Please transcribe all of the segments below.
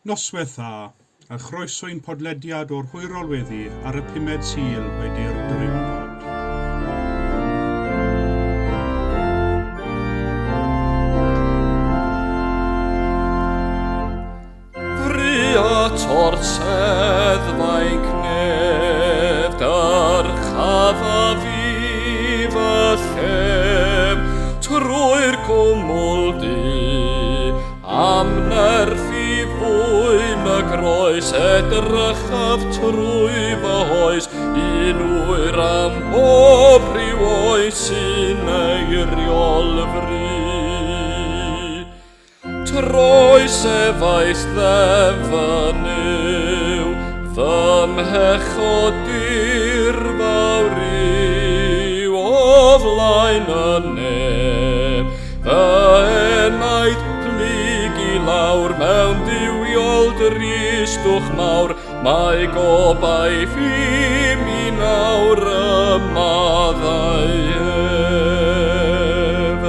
Noswaith dda, a chroeso i'n podlediad o'r hwyrol weddi ar y pumed Sul wedi'r Drindod. Fry at o'r sedd fainc nef, dyrchaf a fi fy llef, trwy'r cwmwl du, am nerth i fwyn y groes, edrychaf trwy fy oes, un wyr am bob rhyw oes sy'n eiriol fri. Troi sefais ddefnyw, fy mhechod dirfawr yw o flaen y nef. Fy enaid plyg i lawr mewn duwiol dristwch mawr, mae gobaith i mi nawr y maddau ef.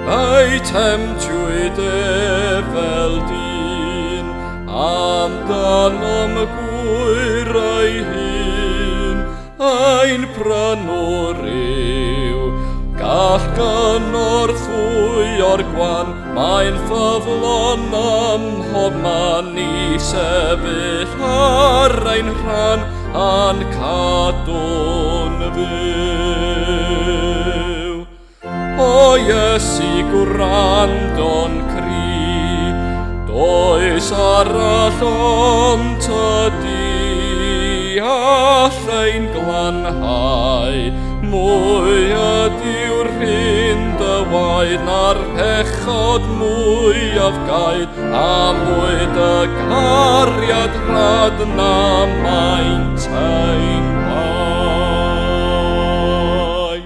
Fe'i temtiwyd ef fel dyn, amdanom gwyr ei hun, ein prynwr yw. Gall gynorthwyo'r gwan, mae'n ffyddlon ym mhob man i sefyll ar ein rhan a'n cadw'n fyw. O Iesu gwrando'n cri, does arall ond tydi all ein glanhau. Mwy ydyw'r rhin dy waed na'r pechod mwyaf gaed, a mwy dy gariad rhad na maint ein bai.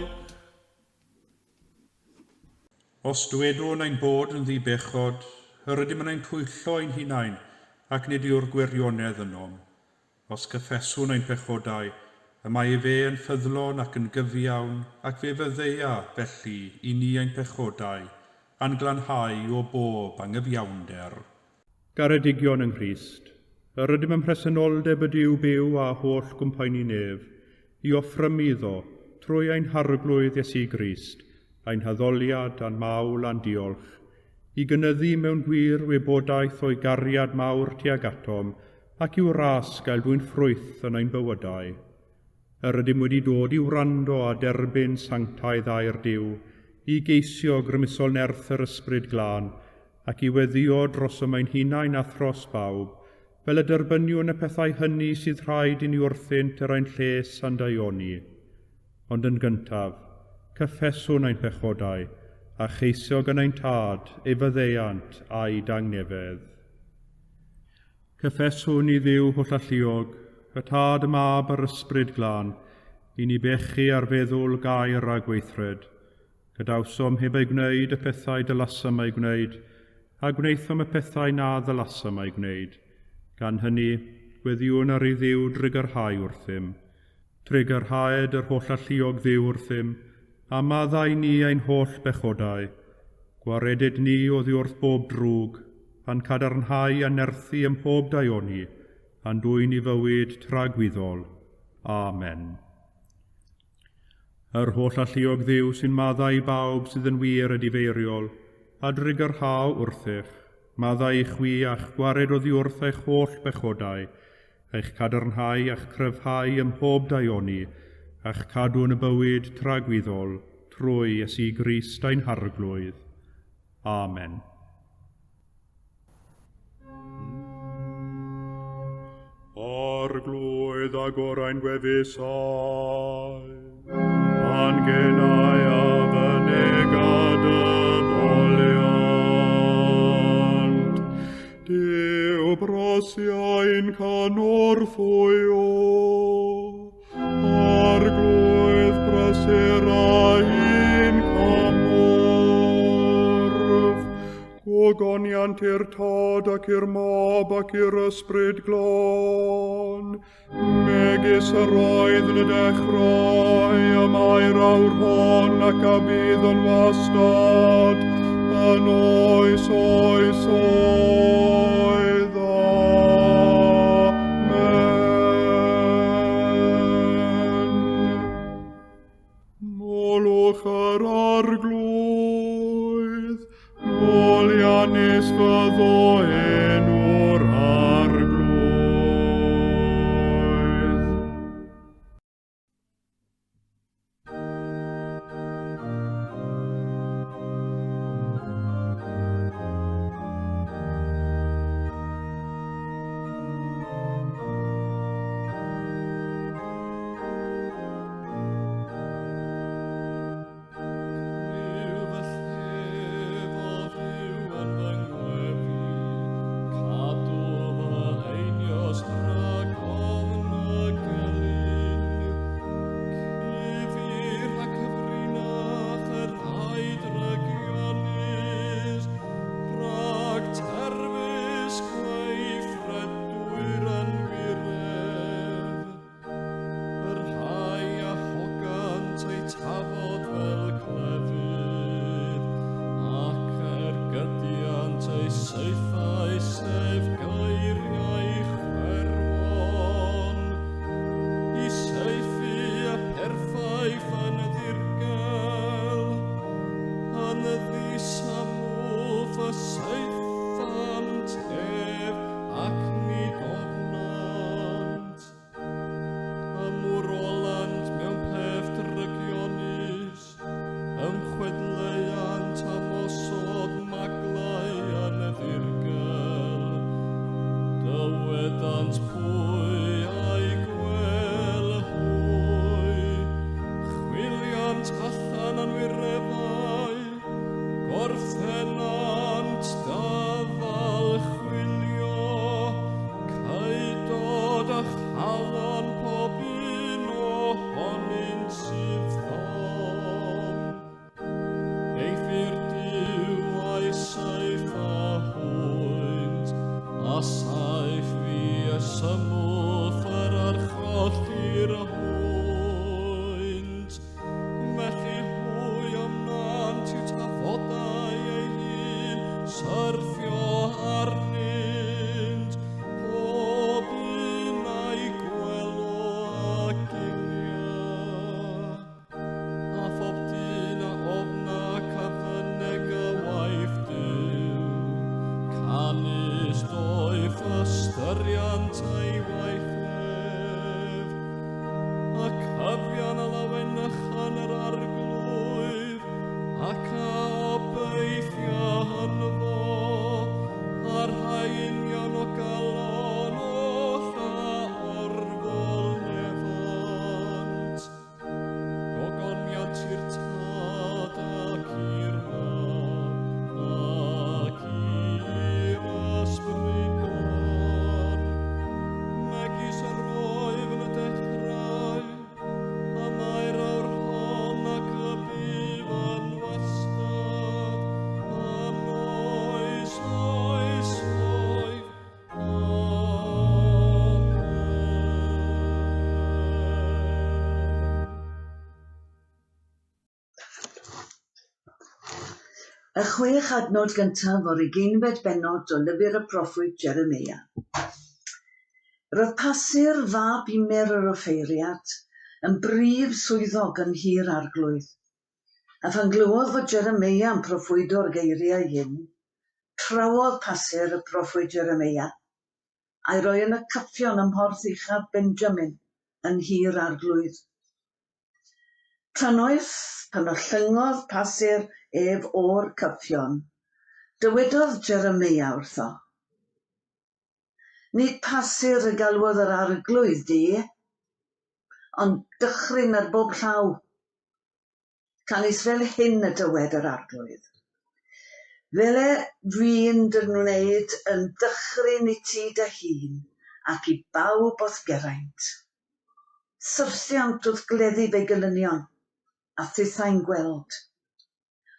Os dwedwn ein bod yn ddibechod, yr ydym yn ein twyllo ein hunain, ac nid yw'r gwirionedd ynom. Os cyffeswn ein pechodau, y mae efe yn ffyddlon ac yn gyfiawn, ac fe fyddeia felly i ni ein pechodau, a'n glanhau o bob angyfiawnder. Garedigion yng Nghrist, yr ydym ym mhresenoldeb y Duw byw a holl gwmpaenu nef, i offrymu iddo, trwy ein Harglwydd Iesu Grist, ein haddoliad a'n mawl a'n diolch, i gynyddu mewn gwir wybodaeth o'i gariad mawr tuag atom, ac i'w ras gael dwyn ffrwyth yn ein bywydau. Yr ydym wedi dod i wrando a derbyn sanctaidd air Duw, i geisio grymusol nerth yr Ysbryd Glân, ac i weddïo drosom ein hunain a thros bawb, fel y derbyniwn y pethau hynny sydd rhaid i ni wrthynt er ein lles a'n daioni. Ond yn gyntaf, cyffeswn ein pechodau, a cheisio gan ein tad ei faddeuant a'i dangnefedd. Cyffeswn i Dduw hollalluog, y Tad, y Mab a'r Ysbryd Glân, i ni bechu ar feddwl, gair a gweithred. Gadawsom heb ei gwneud y pethau dylasam eu gwneud, a gwnaethom y pethau na ddylasam eu gwneud. Gan hynny, gweddïwn ar i Dduw drugarhau wrthym. Trugarhaed yr hollalluog Dduw wrthym, a maddau ni ein holl bechodau. Gwaredyd ni oddi wrth bob drwg, a'n cadarnhau a nerthu ym mhob daioni, a'n dwyn i fywyd tragwyddol. Amen. Yr hollalluog Dduw sy'n maddau i bawb sydd yn wir edifeiriol, a drugarhau wrthych, maddau i chwi a'ch gwared oddi wrth eich holl bechodau, eich cadarnhau a'ch cryfhau ym mhob daioni, a'ch cadw yn y bywyd tragwyddol, trwy Iesu Grist ein Harglwydd. Amen. Arglwydd agor ein gwefusau, a'n genau a fynega dy foliant. Duw brosiau'n cynorthwyo, Arglwydd brysur ein cymorth. Gogoniant i'r Tad ac i'r Mab ac i'r Ysbryd Glân, megis yr oedd yn y dechrau, y mae'r awr hon ac a bydd yn wastad, yn oes oes oedd. Molwch yr Arglwydd, moliannus fyddo enw'r Arglwydd. Cnyw fy llef o fyw yn fy ngweddi, cadw fy einioes rhag ofn y gelyn. Cyfi rhag cyfrinach y rhai drygionus, rhag terfysg gweithredwyr anwiredd. Y rhai a hogant eu tafod fel clefyd, ac ergydiant eu saethau sef geiriau chwerwon, i saethu y perffaith yn ddirgel, yn ddisamwth y saethant ef, ac nid ofnant. Ymwrolant mewn peth drygionus, ymchwedleuant am osod maglau yn y ddirgel. Dywedant pwy a'i gwel hwy, chwiliant allan anwirefau, gorffennant dyfal chwilio, caedod a chalon pob un ohonynt sydd ddom. Eithr Duw a'i saeth a hwynt, a saeth fi y symwth yr archollir hwynt. Felly hwy ymnant i'w tafodau ei hun, syrthio arnynt, pob un a'i gwelo a gilia. A phob dyn a ofna ac a fyneg y waith Duw, canys doeth ystyriant ei waith ef. Y cyfion a lawenychan yr Arglwydd, ac a obeithia ynddo, a'r rhai union o galon oll a orfoleddant. Gogoniant i'r Tad ac i'r Mab ac i'r Ysbryd Glân, megis yr oedd yn y dechrau, a mae'r awr hon ac y bydd yn wastad, am oes oes oed. Amen. Y chwech adnod gyntaf o'r ugeinfed bennod o lyfr y proffwyd Jeremeia. Roedd Pasur fab Immer yr offeiriad yn brif swyddog yn Nhŷ'r Arglwydd, a phan glywodd fod Jeremeia yn proffwydo'r geiriau hyn, trawodd Pasur y proffwyd Jeremeia, a'i roi yn y cyffion ym mhorth uchaf Benjamin yn Nhŷ'r Arglwydd. Trannoeth, pan ollyngodd Pasur ef o'r cyffion, dywedodd Jeremeia wrtho, Nid Pasur y galwodd yr Arglwydd di, ond dychryn ar bob llaw. Canys fel hyn y dywed yr Arglwydd. Fel e fi'n dy wneud yn dychryn i ti dy hun ac i bawb o'th geraint. Syrthiant wrth gleddyf ei gelynion, a thithau'n gweld.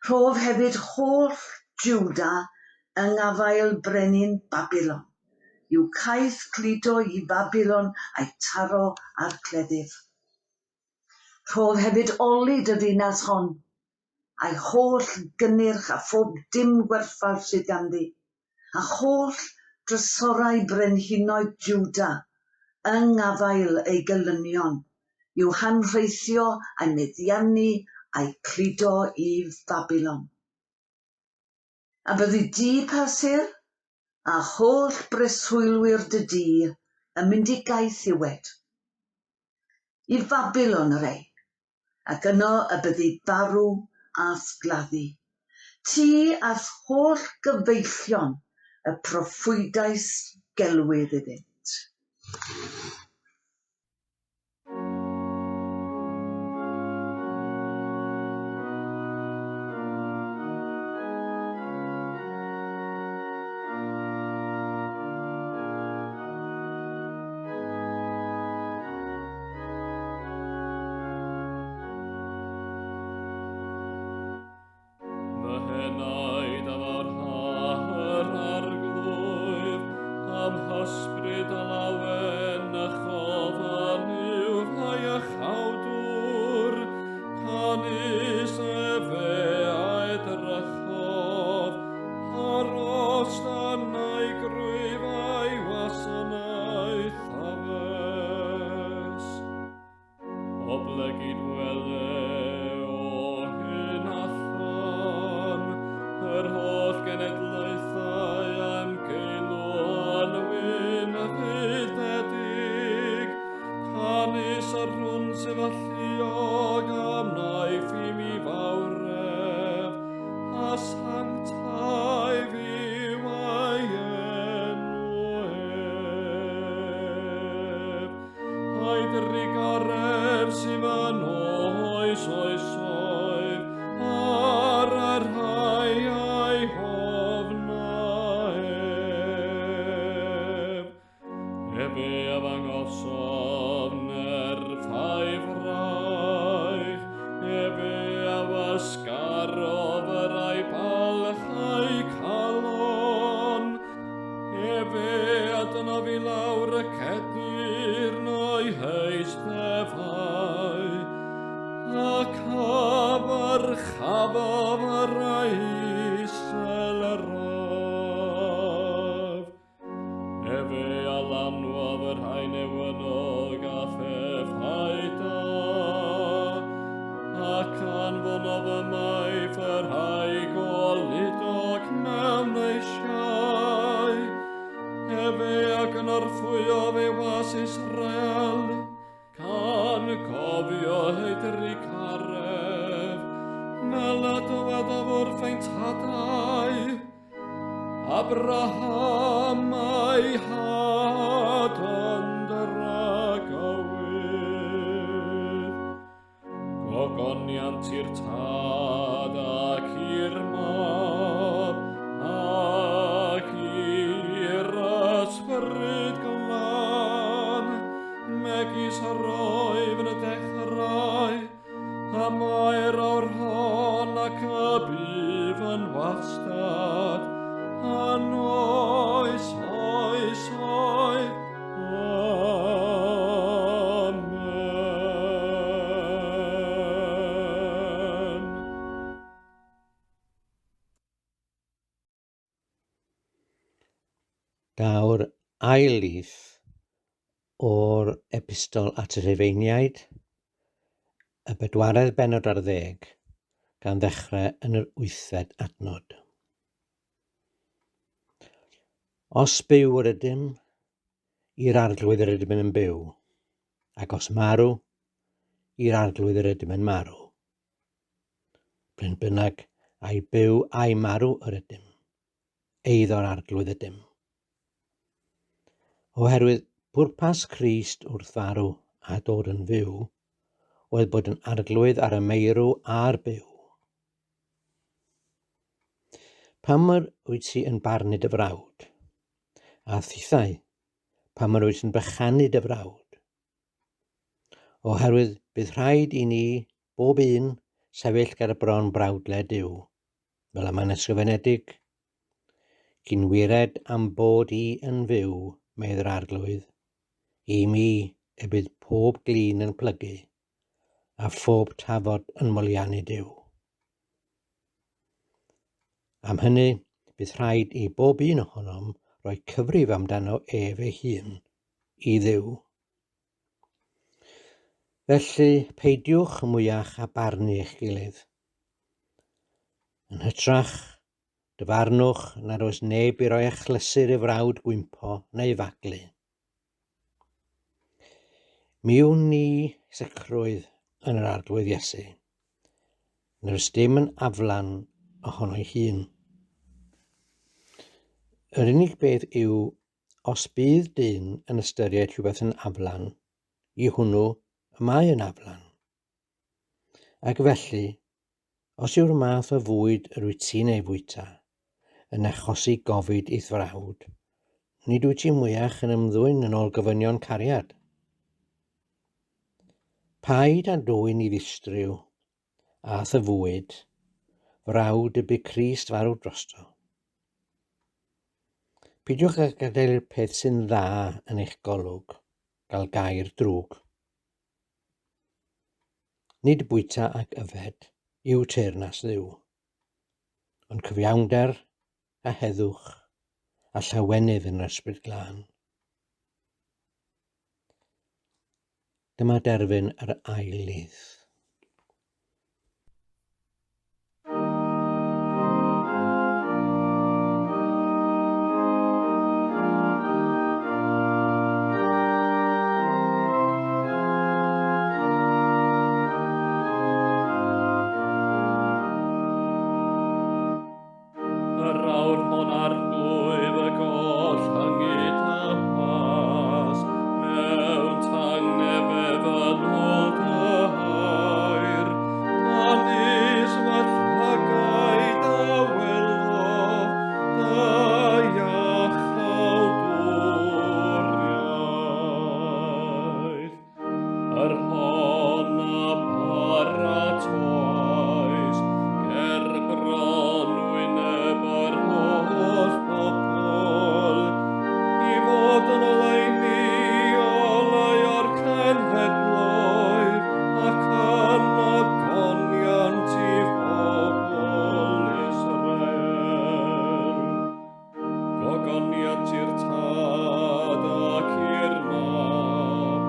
Rhof hefyd holl Jwda yng ngafael brenin Babilon, i'w caeth cludo i Babilon a'i taro â'r cleddyf. Rhof hefyd olud y ddinas hon, a'i holl gynnyrch a phob dim gwerthfawr sydd ganddi, a holl drysorau brenhinoedd Jwda yng ngafael ei gelynion, i'w hanrheithio a'i meddiannu a'u cludo i Fabilon. A byddi di, Pasur, a holl breswylwyr dy dŷ yn mynd i gaethiwed, i Fabilon yr ei, ac yno y byddi farw a'th gladdu, ti a'th holl gyfeillion y proffwydais gelwydd iddynt. Fy henaid a farha yr arglwydd, am hysbryd a lawen a chofan yw fy iachawdwr, canys efe a edrychodd ar ostyn a'i grwyf a'i wasanaeth addysg. Oblegid wele o hyn allan yr holl genedlaethau am geilw yn wyn fydedig, canys yr hwn sydd alluog am wnaeth i mi fawredd, a sanctaidd yw ei enw ef. A'i drugaredd sydd yn oes oesoedd ar y rhai a'i hofna ef. Efe a ddangosodd nerth a'i fraich, efe a wasgarodd yr a'i balch a'i calon, Efe a dynodd i lawr y cedyrn o'i heisteddfau, ac a ddyrchafodd yr isel raf. Efe a lanwodd y rhai newynog a phethau da, ac anfonodd ymaith y rhai goludog mewn eisiau. Efe a gynorthwyodd ei was Israel, gan gofio ei drugaredd, fel y dywedodd wrth ein tadau, Abraham a'i had yn dragywydd. Gogoniant i'r Tad ac i'r Mab ac i'r Ysbryd Glân, megis yr oedd yn y dechrau, y mae'r awr hon ac y bydd yn wastad, yn oes oesoedd. Amen. Daw'r ail lith o'r Epistol at y Rhufeiniaid, y bedwaredd bennod ar ddeg, gan ddechrau yn yr wythfed adnod. Os byw yr ydym, i'r Arglwydd yr ydym yn byw, ac os marw, i'r Arglwydd yr ydym yn marw. Pryn bynnag, ai byw ai marw yr ydym, eiddo'r Arglwydd ydym. Oherwydd pwrpas Crist wrth farw a dod yn fyw oedd bod yn arglwydd ar y meirw a'r byw. Pam yr wyt ti yn barnu dy frawd? A thithau, pam yr wyt yn bychanu dy frawd? Oherwydd bydd rhaid i ni, bob un, sefyll ger bron brawdle Duw, fel y mae'n ysgrifenedig, Cyn wired am bod i yn fyw, medd yr Arglwydd, i mi y bydd pob glin yn plygu, a phob tafod yn moliannu Duw. Am hynny, bydd rhaid i bob un ohonom roi cyfrif amdano ef ei hun i Dduw. Felly, peidiwch mwyach â barnu eich gilydd. Yn hytrach, dyfarnwch nad oes neb i roi achlysur i frawd gwympo neu faglu. Mi wn ni sicrwydd yn yr Arglwydd Iesu, nad oes dim yn aflan ohono'i hun. Yr unig beth yw, os bydd dyn yn ystyried rhywbeth yn aflan, i hwnnw y mae yn aflan. Ac felly, os yw'r math o fwyd yr wyt ti'n ei fwyta yn achosi gofid i'th frawd, nid wyt ti mwyach yn ymddwyn yn ôl gofynion cariad. Paid â dwyn i ddistryw a'th y fwyd, frawd y bu Crist farw drosto. Peidiwch â gadael i'r peth sy'n dda yn eich golwg gael gair drwg. Nid bwyta ac yfed yw teyrnas Dduw, ond cyfiawnder a heddwch a llawenydd yn yr Ysbryd Glân. Dyma derfyn yr ail lith. Yr awr hon Arglwydd y gollyngu tapas, mewn tangnefedd yn ôl dy air, canys fy llygaid a welodd dy iachawdwriaeth. Yr hon a paratoais ger bron wyneb yr holl bobl, i fod yn oleuni oleuo'r cenhedloedd ac yn ogoniant i bobl Israel. Gogoniant i'r Tad ac i'r Mab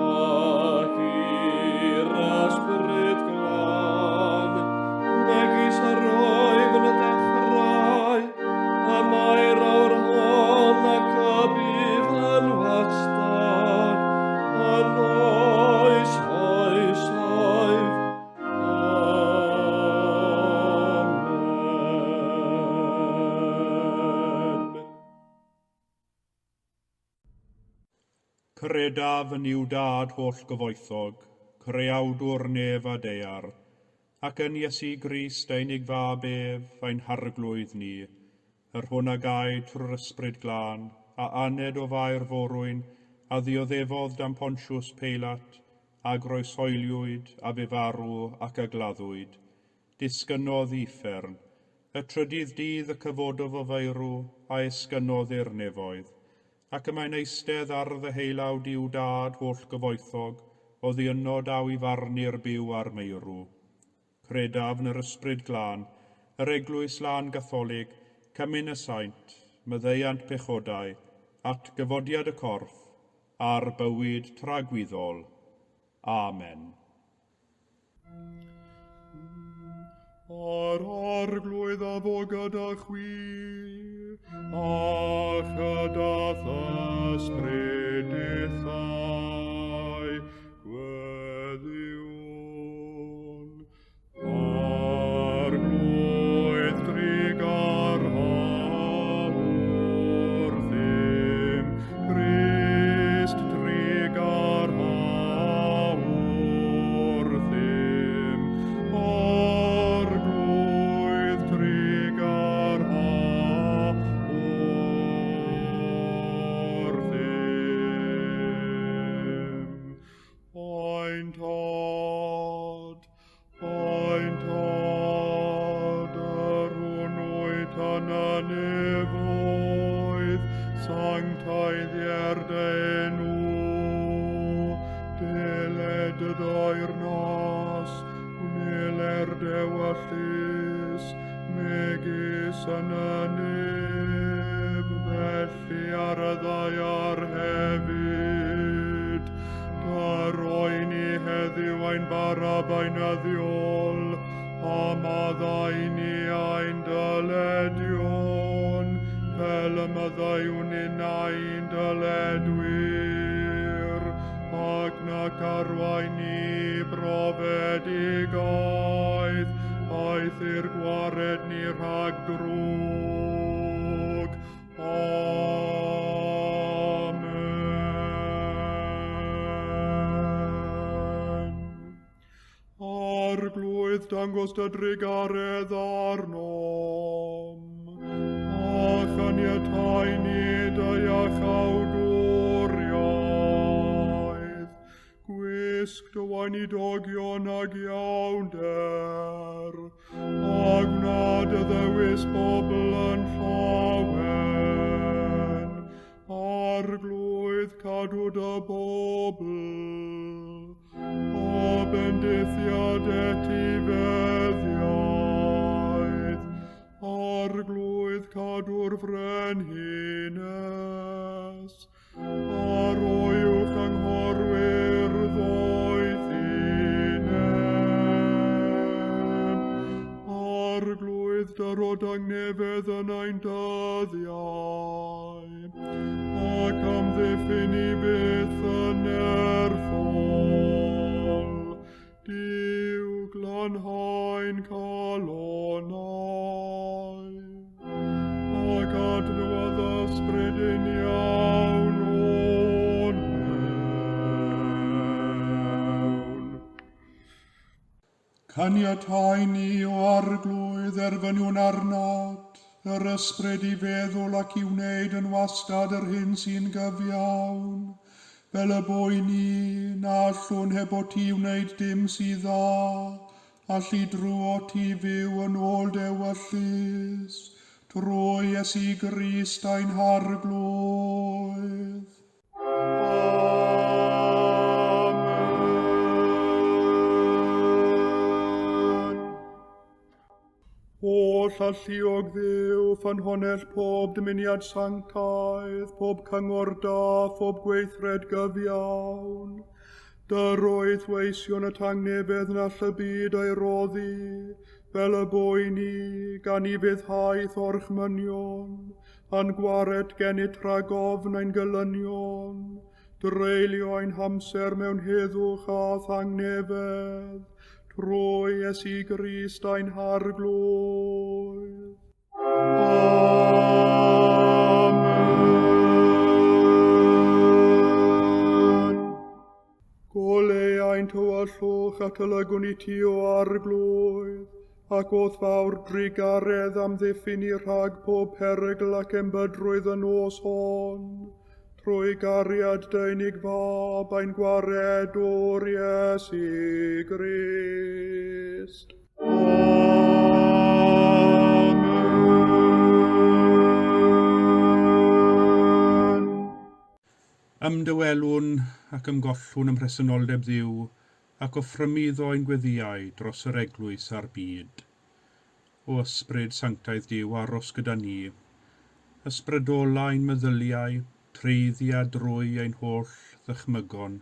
ac i'r Ysbryd Glân, megis yr oedd yn y dechrau, y mae'r awr hon ac y bydd yn wastad, yn oes oesoedd. Amen. Credaf yn Nuw Dad holl gyfoethog, creawdwr nef a daear, ac yn Iesu Grist ei unig fab ef, ein harglwydd ni, yr hwn a gaed trwy'r Ysbryd Glân, a aned o Fair Forwyn, a ddioddefodd dan Pontius Peilat, a groeshoeliwyd, a fu farw ac a gladdwyd. Disgynnodd i uffern. Y trydydd dydd y cyfododd o feirw, a esgynnodd i'r nefoedd. Ac y mae'n eistedd ar ddeheulaw Duw Dad holl gyfoethog, oddi yno daw i farnu'r byw a'r meirw. Credaf yn yr Ysbryd Glân, yr Eglwys Lân Gatholig, cymun y saint, maddeuant pechodau, at gyfodiad y corff, a'r bywyd tragwyddol. Amen. Yr Arglwydd a fo gyda chwi, a chyda th'ysbryd dithau, gweddïwn. Arglwydd trugarha wrthym, Crist trugarha wrthym, Arglwydd trugarha wrthym. Ein Tad, ein Tad, yr hwn wyt yn y nefoedd, sancteiddier dy enw, deled dy deyrnas, gwneler dy ewyllys, megis yn y nef, felly ar y ddaear hefyd. Dyroi ni heddiw bara beunyddiol, a maddau ni ein dyledion, fel y maddeuwn ninnau'n dyledwyr, ac nac arwain ni brofedigaeth, aeth i'r gwared ni rhag drwg. Amen. Arglwydd, dangos dy drugaredd arnom, a chaniatáu ni dy iachawdwriaeth. Gwisg dy weinidogion ag iawnder, a gwna dy ddewis bobl yn llawen. Arglwydd, cadw dy bobl, a bendithiad etifeddiaeth. Arglwydd, cadw'r frenhines, a roi uwch anghorwyr ddoethineb. Arglwydd, dyro dangnefedd yn ein dyddiau, ac amddiffyn i byth yn nerthol. Duw, glanhau'n calonnau, ac adnewyddu ysbryd yn iawn o'n mewn. Caniatáu ni, o Arglwydd, erfyniwn arnat, yr ysbryd i feddwl ac i wneud yn wastad yr hyn sy'n gyfiawn, fel y bo i ni, na allwn heb o ti wneud dim sydd dda, allu drwy ti fyw yn ôl d'ewyllys, trwy Iesu Grist ein Harglwydd. Amen. Holl alluog Dduw, ffynhonnell pob dymuniad sanctaidd, pob cyngor da, phob gweithred gyfiawn. Dyroedd weision y tangnefedd na all y byd ei roddi, fel y bo i ni, gan i fuddhaeth orchmynion, a'n gwared gennyt rhag ofn ein gelynion, dreulio ein hamser mewn heddwch a thangnefedd, trwy Iesu Grist ein Harglwydd. Amen. Goleu ein tywyllwch ac olygwn i ti, o Arglwydd, ac o'th fawr drugaredd amddiffyn ni rhag pob perygl ac embydrwydd y nos hon, trwy gariad dy unig fab ein gwaredwr Iesu Grist. Amen. Ymdawelwn ac ymgollwn ym mhresenoldeb Dduw, ac offrymu iddo ein gweddïau dros yr eglwys a'r byd. O ysbryd sanctaidd Duw, aros gyda ni, ysbrydola ein meddyliau, treiddia drwy ein holl ddychmygon,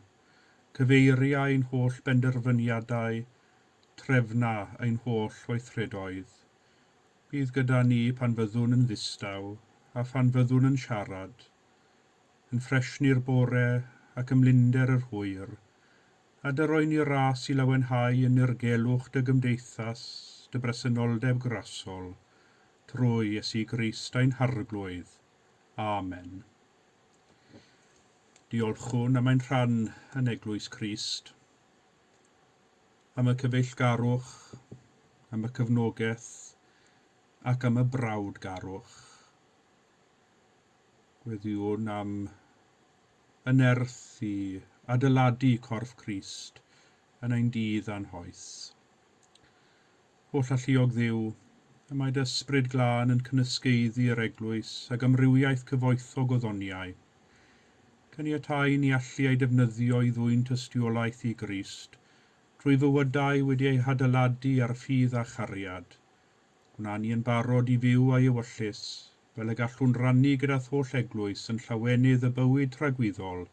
cyfeiria ein holl benderfyniadau, trefna ein holl weithredoedd. Bydd gyda ni pan fyddwn yn ddistaw a phan fyddwn yn siarad, yn ffresni'r bore ac ymlinder yr hwyr, a dyroi ni ras i lawenhau yn nirgelwch dy gymdeithas, dy bresenoldeb grasol, trwy Iesu Grist ein Harglwydd. Amen. Diolchwn am ein rhan yn Eglwys Crist, am y cyfeillgarwch, am y cefnogaeth ac am y brawdgarwch. Gweddïwn am y nerth i adeiladu corff Crist yn ein dydd a'n hoes. Holl alluog Dduw, y mae dy ysbryd glân yn cynysgaeddu yr eglwys ag amrywiaeth cyfoethog o ddoniau. Caniatáu ni allu ei defnyddio i ddwyn tystiolaeth i Grist, trwy fywydau wedi eu hadeiladu ar ffydd a chariad. Gwna ni yn barod i fyw a'i ewyllys, fel y gallwn rannu gyda'r holl eglwys yn llawenydd y bywyd tragwyddol,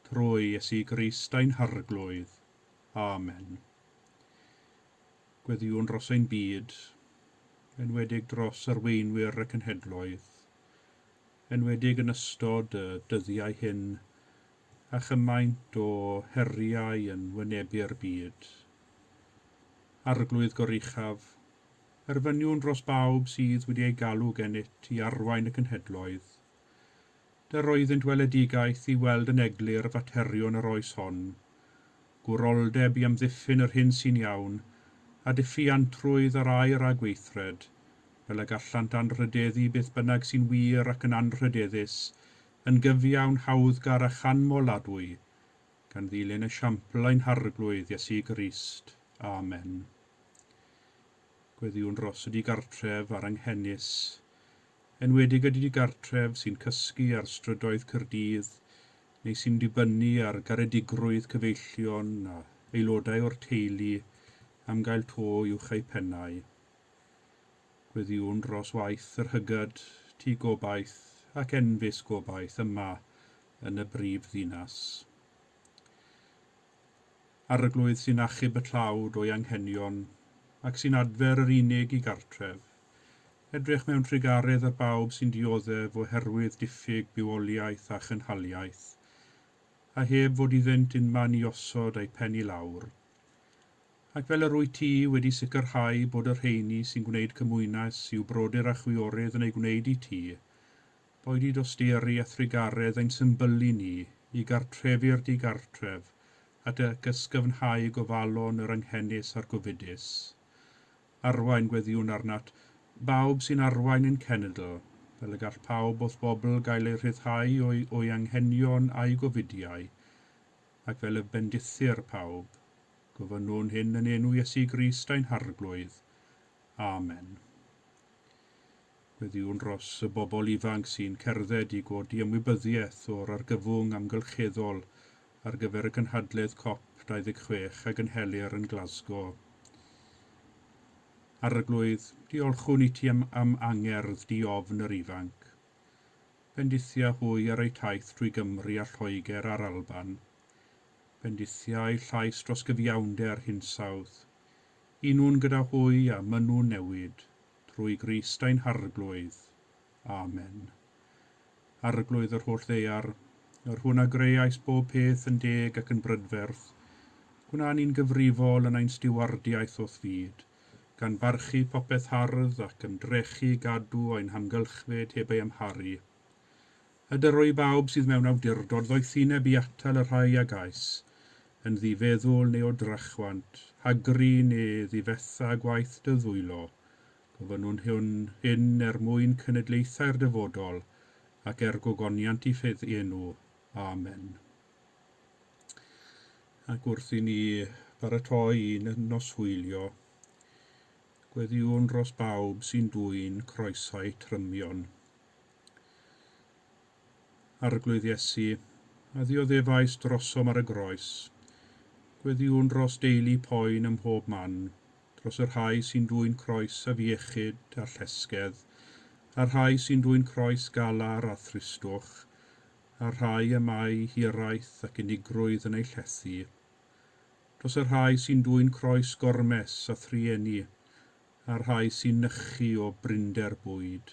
trwy Iesu Grist ein Harglwydd. Amen. Gweddïwn dros ein byd, enwedig dros arweinwyr y cenhedloedd, enwedig yn ystod y dyddiau hyn a chymaint o heriau yn wynebu'r byd. Arglwydd Goruchaf, erfyniwn dros bawb sydd wedi eu galw gennyt i arwain y cenhedloedd. Dyr oeddynt weledigaeth i weld yn eglur faterion yr oes hon, gwroldeb i amddiffyn yr hyn sy'n iawn, a diffuantrwydd ar air a gweithred, fel y gallant anrhydeddu beth bynnag sy'n wir ac yn anrhydeddus, yn gyfiawn, hawddgar a chanmoladwy, gan ddilyn esiampl ein Harglwydd Iesu Grist. Amen. Gweddïwn dros y digartref a'r anghenus, enwedig y digartref sy'n cysgu ar strydoedd Caerdydd neu sy'n dibynnu ar garedigrwydd cyfeillion a aelodau o'r teulu am gael to uwch eu pennau. Gweddïwn dros waith yr hygad, Tŷ Gobaith ac Enfys Gobaith yma yn y brif ddinas. Arglwydd sy'n achub y tlawd o'i anghenion ac sy'n adfer yr unig i gartref. Edrych mewn trugaredd ar bawb sy'n dioddef oherwydd diffyg bywoliaeth a chynhaliaeth, a heb fod iddynt unman i osod eu pen i lawr. Ac fel yr wyt ti wedi sicrhau bod y rheini sy'n gwneud cymwynas i'w brodyr a chwiorydd yn ei gwneud i ti, boed i dosturi a thrugaredd ein symbylu ni i gartrefu'r digartref at ac ysgyfnhau gofalon yr anghenus a'r gofidus. Arwain gweddïwn arnat, bawb sy'n arwain ein cenedl, fel y gall pawb o'th bobl gael eu rhyddhau o'i, o'i anghenion a'i gofidiau, ac fel y bendithir pawb. Gofynnwn hyn yn enw Iesu Grist ein Harglwydd. Amen. Gweddïwn dros y bobl ifanc sy'n cerdded i godi ymwybyddiaeth o'r argyfwng amgylcheddol ar gyfer y cynhadledd COP26 a gynhelir yn Glasgow. Arglwydd, diolchwn i ti am, am angerdd di-ofn yr ifanc. Bendithia hwy ar eu taith drwy Gymru a Lloegr a'r Alban. Bendithiai llais dros gyfiawnder hinsawdd. Unwn gyda hwy a mynnwn newid, trwy Grist ein Harglwydd. Amen. Arglwydd yr holl ddaear, yr hwn a greais bob peth yn deg ac yn brydferth, gwna ni'n gyfrifol yn ein stiwardiaeth o'th fyd, gan barchu popeth hardd ac ymdrechu gadw ein hamgylchfyd heb ei amharu. A dyroi bawb sydd mewn awdurdod ddoethineb i atal y rhai a gais, yn ddifeddwl neu o drachwant, hagru neu ddifetha gwaith dy ddwylo. Gofynnwn hwn hyn er mwyn cenedlaethau'r dyfodol ac er gogoniant i ffydd enw. Amen. Ac wrth i ni baratoi i noswylio, gweddïwn dros bawb sy'n dwyn croesau trymion. Arglwydd Iesu, a ddioddefais drosom ar y groes, gweddïwn dros deulu poen ym mhob man, dros y rhai sy'n dwyn croes afiechyd a llesgedd, a'r rhai sy'n dwyn croes galar a thristwch, a'r rhai y mae hiraeth ac unigrwydd yn eu llethu, dros y rhai sy'n dwyn croes gormes a thrueni, a'r rhai sy'n nychu o brinder bwyd.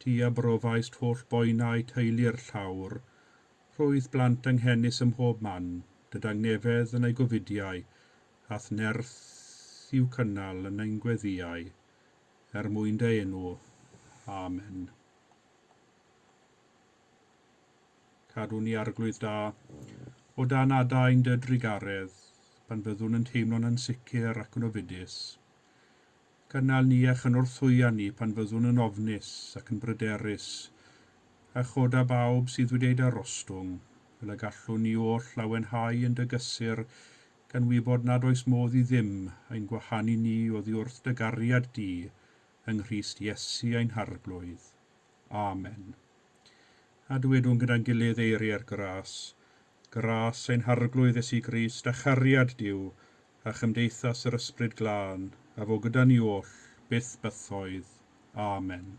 Ti a brofaist holl boenau teulu'r llawr, rhwydd blant anghenus ym mhob man, dy dangnefedd yn eu gofidiau, a'th nerth i'w cynnal yn ein gweddïau, er mwyn dy enw. Amen. Cadw ni Arglwydd da, o dan adain dy drugaredd, pan fyddwn yn teimlo'n ansicr ac yn ofidus. Cynnal ni a chynorthwya ni pan fyddwn yn ofnus ac yn bryderus, a choda bawb sydd wedi ei darostwng, fel y gallwn ni oll lawenhau yn dy gysur, gan wybod nad oes modd i ddim ein gwahanu ni oddi wrth dy gariad di yng Nghrist Iesu ein Harglwydd. Amen. A dywedwn gyda'n gilydd eiriau'r gras, Gras ein Harglwydd Iesu Grist a chariad Duw a chymdeithas yr Ysbryd Glân, a fo gyda ni oll, byth bythoedd. Amen.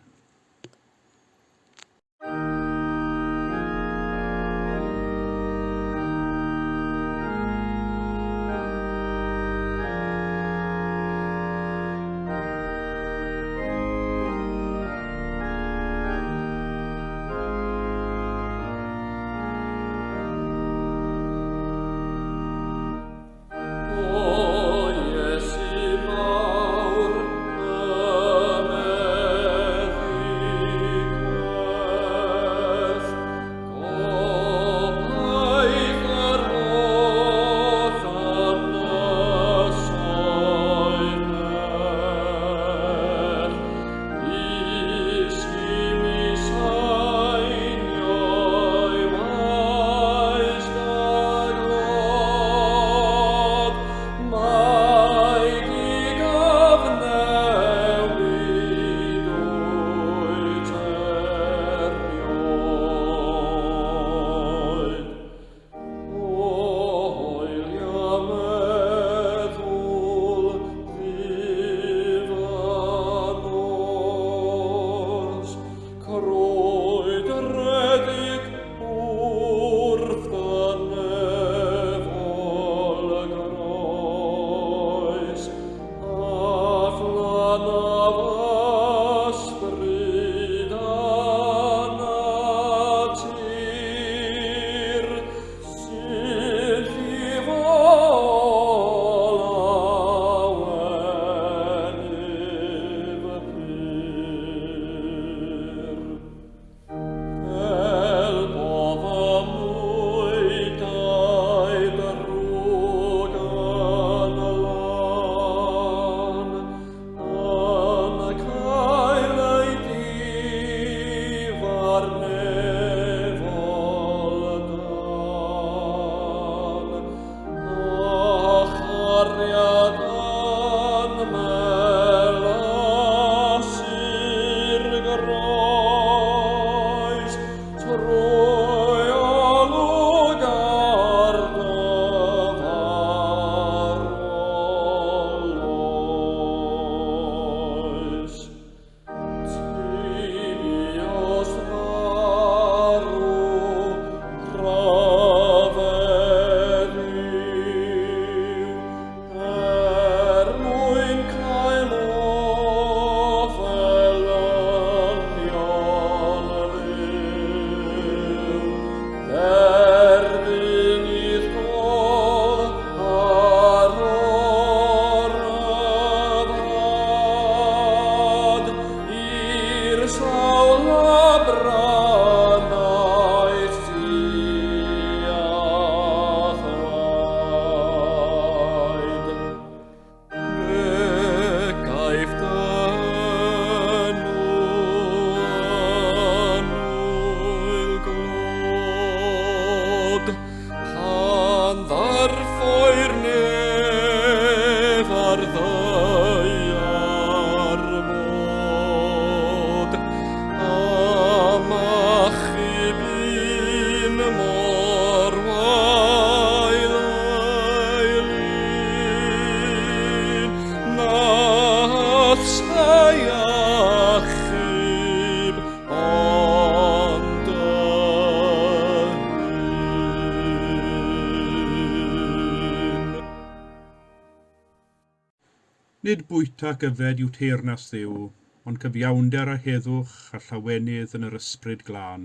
Nid bwyta ac yfed yw teyrnas Dduw, ond cyfiawnder a heddwch a llawenydd yn yr ysbryd glân.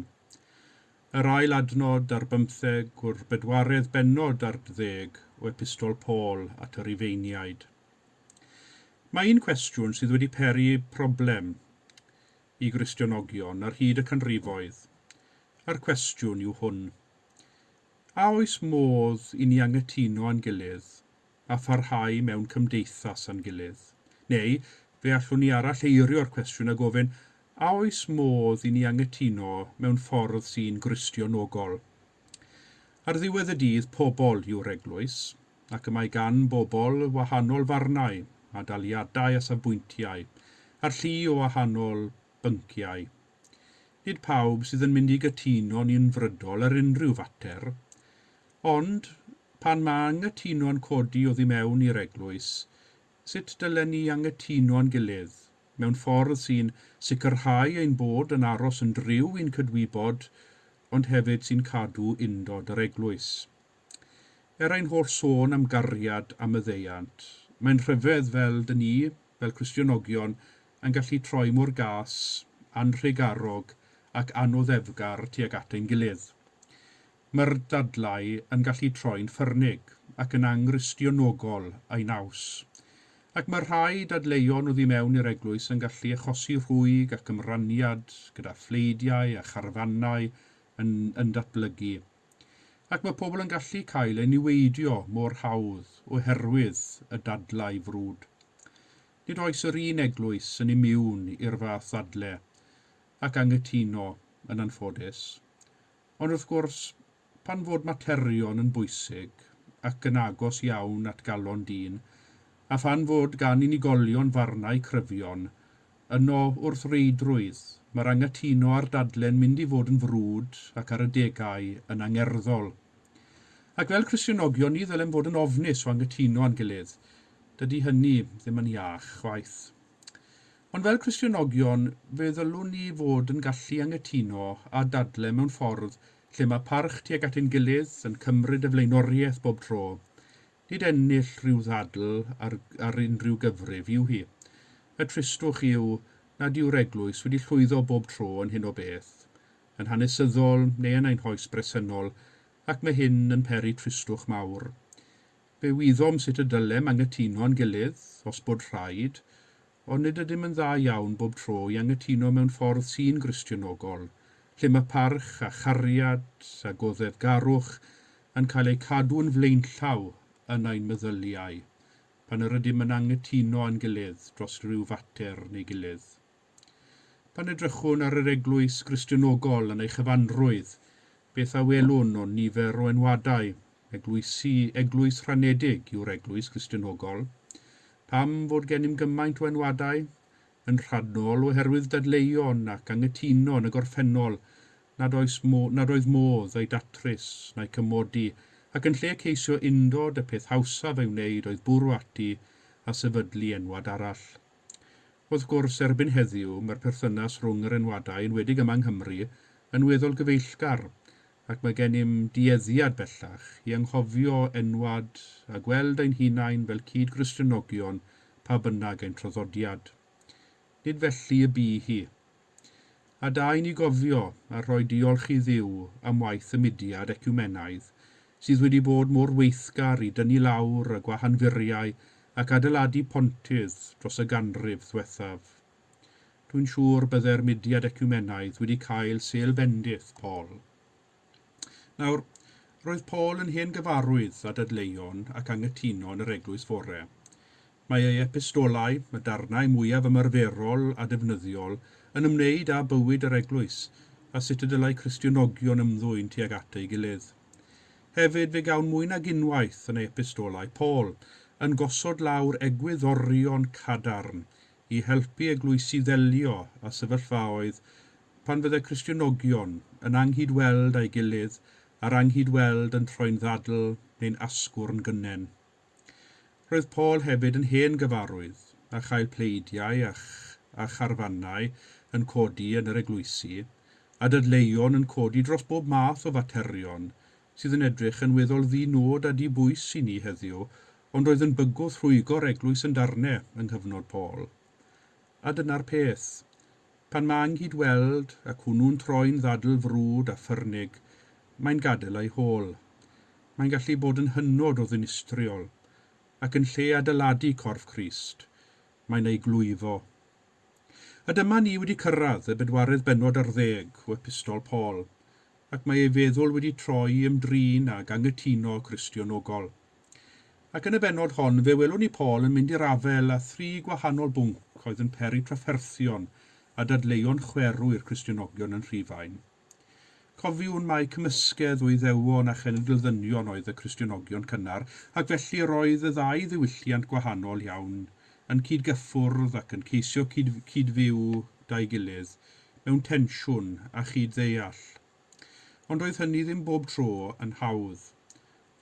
Yr ail adnod ar bymtheg o'r bedwaredd bennod ar ddeg o Epistol Paul at y Rufeiniaid. Mae un cwestiwn sydd wedi peri problem i Gristionogion ar hyd y canrifoedd, a'r cwestiwn yw hwn. A oes modd i ni anghytuno â'n gilydd a pharhau mewn cymdeithas â'n gilydd? Neu, fe allwn ni aralleirio'r cwestiwn a gofyn, a oes modd i ni anghytuno mewn ffordd sy'n Gristionogol? Ar ddiwedd y dydd, pobl yw'r eglwys, ac y mae gan bobl wahanol farnau a daliadau a safbwyntiau, a'r llu o wahanol bynciau. Nid pawb sydd yn mynd i gytuno'n unfrydol ar unrhyw fater, ond pan mae anghytuno'n codi oddi mewn i'r eglwys, sut dylen ni anghytuno â'n gilydd mewn ffordd sy'n sicrhau ein bod yn aros yn driw i'n cydwybod, ond hefyd sy'n cadw undod yr eglwys? Er ein holl sôn am gariad a maddeuant, mae'n rhyfedd fel dyn ni, fel Cristionogion, yn gallu troi mor gas, anhrugarog ac anoddefgar tuag at ein gilydd. Mae'r dadlau yn gallu troi'n ffyrnig ac yn angristionogol ei naws. Ac mae rhai dadleuon oddi mewn i'r eglwys yn gallu achosi rhwyg ac ymraniad gyda phleidiau a charfannau yn, yn datblygu. Ac mae pobl yn gallu cael eu niweidio mor hawdd oherwydd y dadlau frwd. Nid oes yr un eglwys yn imiwn i'r fath ddadle, ac anghytuno, yn anffodus. Ond wrth gwrs, pan fod materion yn bwysig ac yn agos iawn at galon dyn, a phan fod gan unigolion farnau cryfion, yno wrth reidrwydd mae'r anghytuno a'r dadle'n mynd i fod yn frwd ac ar adegau yn angerddol. Ac fel Cristionogion ni ddylem fod yn ofnus o anghytuno â'n gilydd. Dydy hynny ddim yn iach chwaith. Ond fel Cristionogion, fe ddylwn ni fod yn gallu anghytuno a dadle mewn ffordd lle mae parch tuag at ein gilydd yn cymryd y flaenoriaeth bob tro. Nid ennill rhyw ddadl ar, ar unrhyw gyfrif yw hi. Y tristwch yw nad yw'r eglwys wedi llwyddo bob tro yn hyn o beth, yn hanesyddol neu yn ein hoes bresennol, ac mae hyn yn peri tristwch mawr. Fe wyddom sut y dylem anghytuno â'n gilydd, os bod rhaid, ond nid ydym yn dda iawn bob tro i anghytuno mewn ffordd sy'n Gristionogol, lle mae parch a chariad a goddefgarwch yn cael eu cadw'n flaenllaw yn ein meddyliau pan yr ydym yn anghytuno â'n gilydd dros ryw fater neu gilydd. Pan edrychwn ar yr eglwys Gristionogol yn ei chyfanrwydd, beth a welwn o nifer o enwadau? Eglwysi, eglwys rhanedig yw'r eglwys Gristionogol. Pam fod gennym gymaint o enwadau? Yn rhannol oherwydd dadleuon ac anghytuno yn y gorffennol nad, oes mo, nad oedd modd ei datrys na'i cymodi, ac yn lle ceisio undod y peth hawsaf ei wneud oedd bwrw ati a sefydlu enwad arall. Wrth gwrs, erbyn heddiw, mae'r perthynas rhwng yr enwadau, enwedig yma yng Nghymru, yn weddol gyfeillgar, ac mae gennym dueddiad bellach i anghofio enwad a gweld ein hunain fel cyd-Gristionogion pa bynnag ein traddodiad. Nid felly y bu hi. A da i ni gofio a rhoi diolch i Dduw am waith y mudiad eciwmenaidd sydd wedi bod mor weithgar i dynnu lawr y gwahanfuriau ac adeiladu pontydd dros y ganrif ddwethaf. Dwi'n siŵr bydde'r mudiad eciwmenaidd wedi cael sêl bendith Paul. Nawr, roedd Paul yn hen gyfarwydd â dadleuon ac anghytuno yn yr eglwys fore. Mae ei epistolau, y darnau mwyaf ymarferol a defnyddiol, yn ymwneud â bywyd yr eglwys a sut y dylai Cristionogion ymddwyn tuag at ei gilydd. Hefyd, fe gawn mwy nag unwaith yn ei epistolau Paul yn gosod lawr egwyddorion cadarn i helpu eglwysi ddelio â sefyllfaoedd pan fydde Cristionogion yn anghydweld â'i gilydd a'r anghydweld yn troi'n ddadl neu'n asgwrn gynnen. Roedd Paul hefyd yn hen gyfarwydd â chael pleidiau a, a charfannau yn codi yn yr eglwysi, a dadleuon yn codi dros bob math o faterion sydd yn edrych yn weddol ddi-nod a di-bwys i ni heddiw, ond oedd yn bygwth rhwygo'r eglwys yn darnau yng nghyfnod Paul. A dyna'r peth. Pan mae anghydweld ac hwnnw'n troi'n ddadl frwd a ffyrnig, mae'n gadael ei hôl. Mae'n gallu bod yn hynod o ddinistriol, ac yn lle adeiladu corff Crist, mae'n ei glwyfo. A dyma ni wedi cyrraedd y bedwaredd bennod ar ddeg o Epistol Paul, ac mae ei feddwl wedi troi i ymdrin ag anghytuno Cristionogol. Ac yn y bennod hon, fe welwn ni Paul yn mynd i'r afael â thri gwahanol bwnc oedd yn peri trafferthion a dadleuon chwerw i'r Cristionogion yn Rhufain. Cofiwn mai cymysgedd o Iddewon a chenedl-ddynion oedd y Cristionogion cynnar, ac felly yr oedd y ddau ddiwylliant gwahanol iawn yn cyd-gyffwrdd ac yn ceisio cyd-fyw 'da'i gilydd mewn tensiwn a chyd-ddeall. Ond doedd hynny ddim bob tro yn hawdd.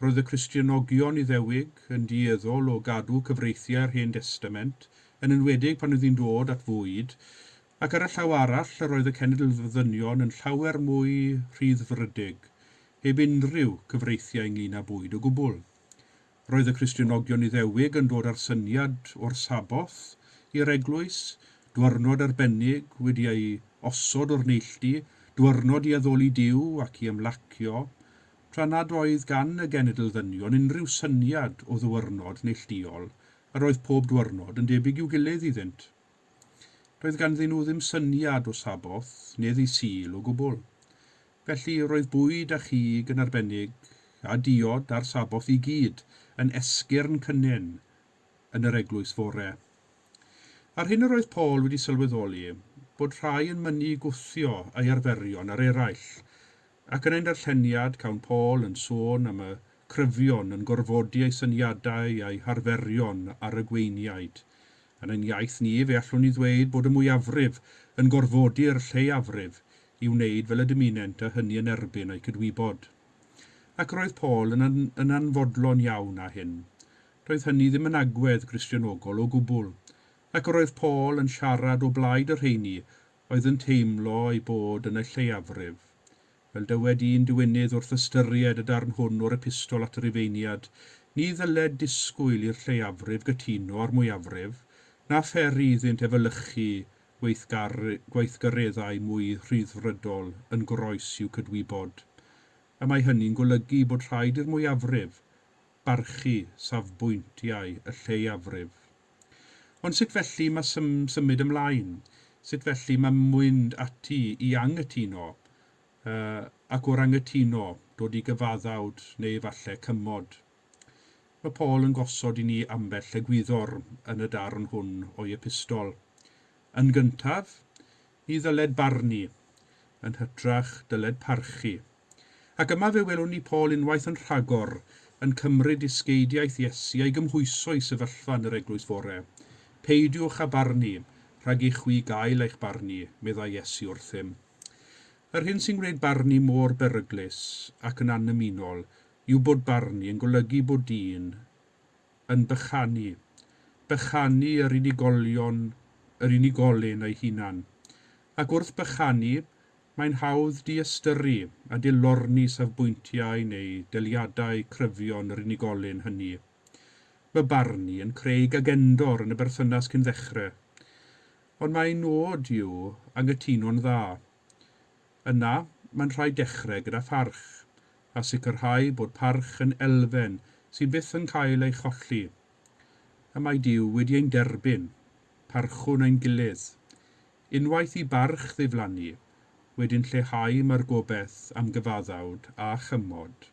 Roedd y Cristionogion Iddewig yn dueddol o gadw cyfreithiau'r Hen Destament, yn enwedig pan oedd hi'n dod at fwyd, ac ar y llaw arall yr oedd y cenedl-ddynion yn llawer mwy rhyddfrydig, heb unrhyw cyfreithiau ynglŷn â bwyd o gwbl. Roedd y Cristionogion Iddewig yn dod â'r syniad o'r Saboth i'r eglwys, dwyrnod arbennig wedi ei osod o'r neilltu, dwyrnod i addoli Duw ac i ymlacio, tra nad oedd gan y genedl ddynion unrhyw syniad o ddwyrnod neillduol, yr oedd pob dwyrnod yn debyg i'w gilydd iddynt. Doedd ganddyn nhw ddim syniad o Saboth neu ddydd Sul o gwbl. Felly, roedd bwyd a chig yn arbennig, a diod a'r Saboth i gyd, yn esgyrn cynnen yn yr eglwys fore. A'r hyn yr oedd Paul wedi sylweddoli, bod rhai yn mynnu gwthio ei arferion ar eraill, Ac yn ein darlleniad, cawn Paul yn sôn am y cryfion yn gorfodi eu syniadau a'u harferion ar y gweiniaid. Yn ein iaith ni, fe allwn ni ddweud bod y mwyafrif yn gorfodi'r lleiafrif i wneud fel y dymunent a hynny yn erbyn eu cydwybod. Ac roedd Paul yn yn anfodlon iawn â hyn. Doedd hynny ddim yn agwedd Gristionogol o gwbl. Ac yr oedd Paul yn siarad o blaid y rheini oedd yn teimlo eu bod yn y lleiafrif. Fel dywed un diwinydd wrth ystyried y darn hwn o'r Epistol at y Rufeiniad, ni ddyled disgwyl i'r lleiafrif gytuno â'r mwyafrif, na pheri iddynt efelychu gweithgareddau mwy rhyddfrydol yn groes i'w cydwybod. Y mae hynny'n golygu bod rhaid i'r mwyafrif barchu safbwyntiau y lleiafrif. Ond sut felly mae symud ymlaen? Sut felly mae mynd ati i anghytuno, ac o'r anghytuno dod i gyfaddawd neu efallai cymod? Mae Paul yn gosod i ni ambell egwyddor yn y darn hwn o'i epistol. Yn gyntaf, ni ddyled barnu, yn hytrach dyled parchu. Ac yma fe welwn ni Paul unwaith yn rhagor yn cymryd dysgeidiaeth Iesu a'i gymhwyso i sefyllfa yn yr eglwys fore. Peidiwch â barnu, rhag i chwi gael eich barnu, meddai Iesu wrthym. Yr hyn sy'n gwneud barnu mor beryglus ac yn annymunol yw bod barnu yn golygu bod dyn yn bychanu, bychanu yr unigolion, yr unigolyn ei hunan. Ac wrth bychanu, Mae'n hawdd diystyru a dilorni safbwyntiau neu daliadau cryfion yr unigolyn hynny. Mae barnu yn creu gagendor yn y berthynas cyn ddechrau. Ond mae ein nod yw anghytuno'n dda. Yna, mae'n rhaid dechrau gyda pharch, a sicrhau bod parch yn elfen sydd byth yn cael ei cholli. Y mae Duw wedi ein derbyn, parchwn ein gilydd. Unwaith i barch ddiflannu, wedyn lleihau mae'r gobaith am gyfaddawd a chymod.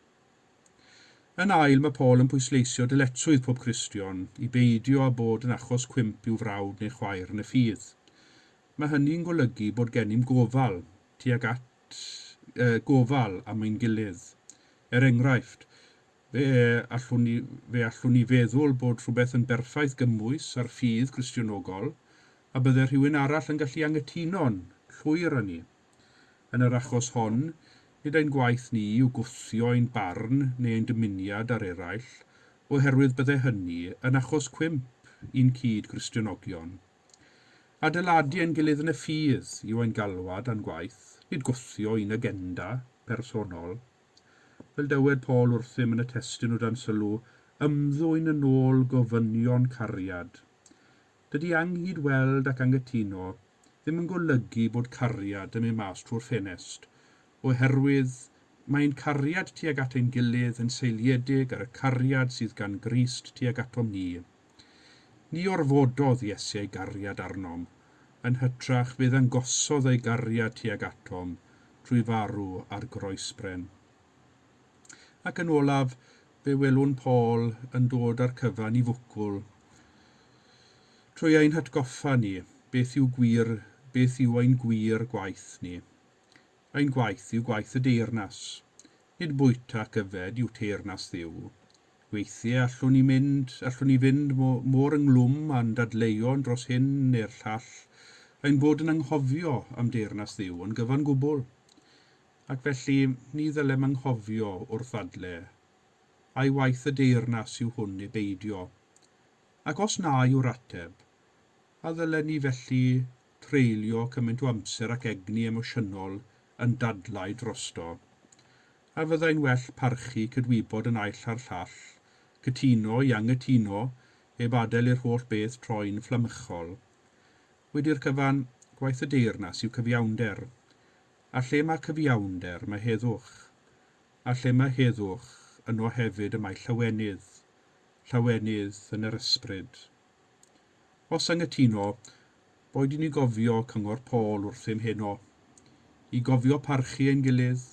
Yn ail, mae Paul yn pwysleisio dyletswydd pob Cristion i beidio â bod yn achos cwymp i'w frawd neu chwaer yn y ffydd. Mae hynny'n golygu bod gennym gofal tuag at gofal am ein gilydd. Er enghraifft, Fe allwn ni, fe allwn ni feddwl bod rhywbeth yn berffaith gymwys ar ffydd Gristionogol, a bydde rhywun arall yn gallu anghytuno'n llwyr â ni. Yn yr achos hon, nid ein gwaith ni yw gwthio ein barn neu ein dymuniad ar eraill, oherwydd bydde hynny yn achos cwymp i'n cyd-Gristionogion. Adeiladu ein gilydd yn y ffydd yw ein galwad a'n gwaith, nid gwthio un agenda personol. Fel dywed Paul wrthym yn y testun o dan sylw, Ymddwyn yn ôl gofynion cariad. Dydy anghyd-weld ac anghytuno ddim yn golygu bod cariad yn mynd mas trwy'r ffenest, oherwydd mae ein cariad tuag at ein gilydd yn seiliedig ar y cariad sydd gan Grist tuag atom ni. Ni orfododd Iesu ei gariad arnom, yn hytrach fe ddangosodd ei gariad tuag atom trwy farw ar groesbren. Ac yn olaf, fe welwn Paul yn dod â'r cyfan i fwcwl trwy ein hatgoffa ni beth yw gwir, beth yw ein gwir gwaith ni. Ein gwaith yw gwaith y deyrnas. Nid bwyta ac yfed yw teyrnas Dduw. Weithiau allwn ni mynd, allwn ni fynd mor ynglwm â'n dadleuon dros hyn neu'r llall, ein bod yn anghofio am deyrnas Dduw yn gyfan gwbl. Ac felly, ni ddylem anghofio wrth ddadle, ai waith y deyrnas yw hwn neu beidio. Ac os na yw'r ateb, a ddylen ni felly treulio cymaint o amser ac egni emosiynol yn dadlau drosto? A fyddai'n well parchu cydwybod y naill a'r llall, cytuno i anghytuno, heb adael i'r holl beth troi'n fflamychol? Wedi'r cyfan, gwaith y deyrnas yw cyfiawnder. A lle mae cyfiawnder, mae heddwch. A lle mae heddwch, yno hefyd y mae llawenydd, llawenydd yn yr ysbryd. Os anghytuno, boed i ni gofio cyngor Paul wrthym heno, i gofio parchu ein gilydd,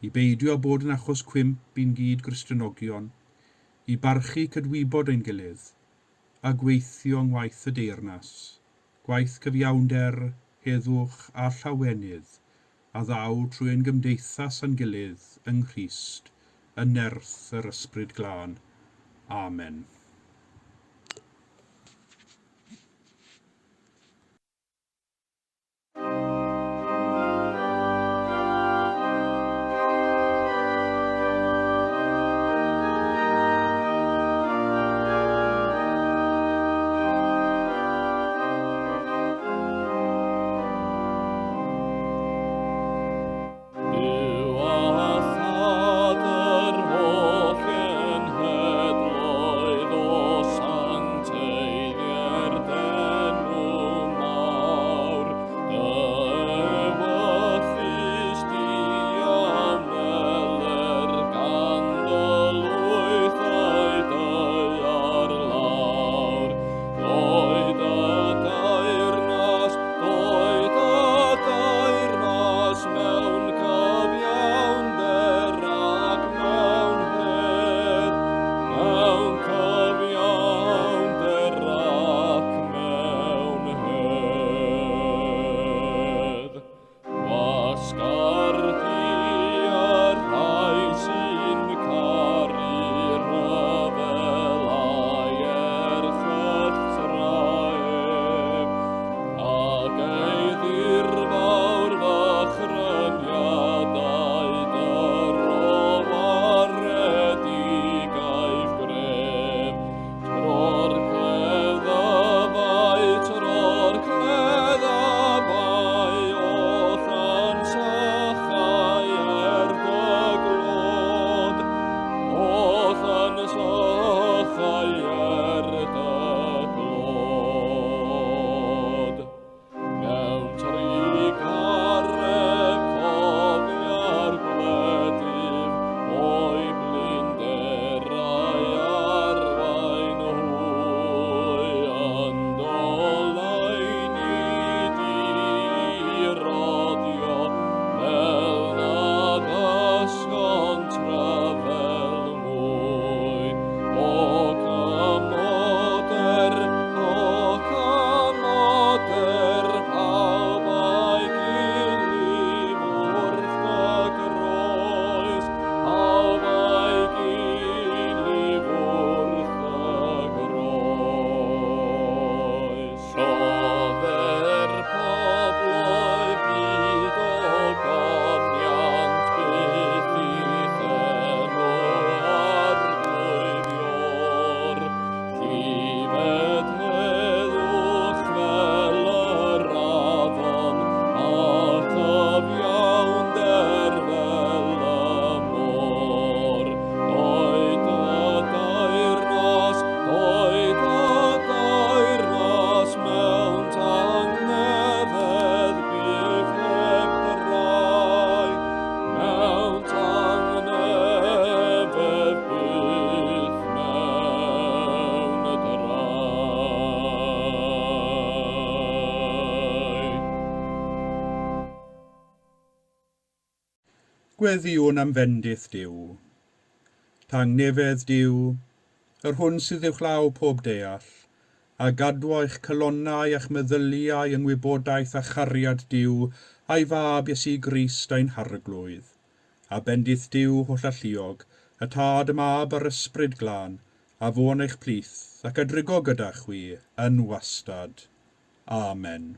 i beidio â bod yn achos cwymp i'n gyd Gristinogion, i barchu cydwybod ein gilydd, a gweithio yng ngwaith y deyrnas, gwaith cyfiawnder, heddwch a llawenydd a ddaw trwy ein gymdeithas â'n gilydd yng Nghrist, yn nerth yr Ysbryd Glân. Amen. Duw a Thad yr holl genhedloedd. Gweddïwn am fendith Duw. Tangnefedd Duw, yr hwn sydd uwchlaw pob deall, a gadwo eich calonnau a'ch meddyliau yng ngwybodaeth a chariad Duw a'i fab Iesu Grist ein Harglwydd. A bendith Duw hollalluog, y Tad, y Mab a'r Ysbryd Glân, a fo yn eich plith ac a drigo gyda chwi yn wastad. Amen.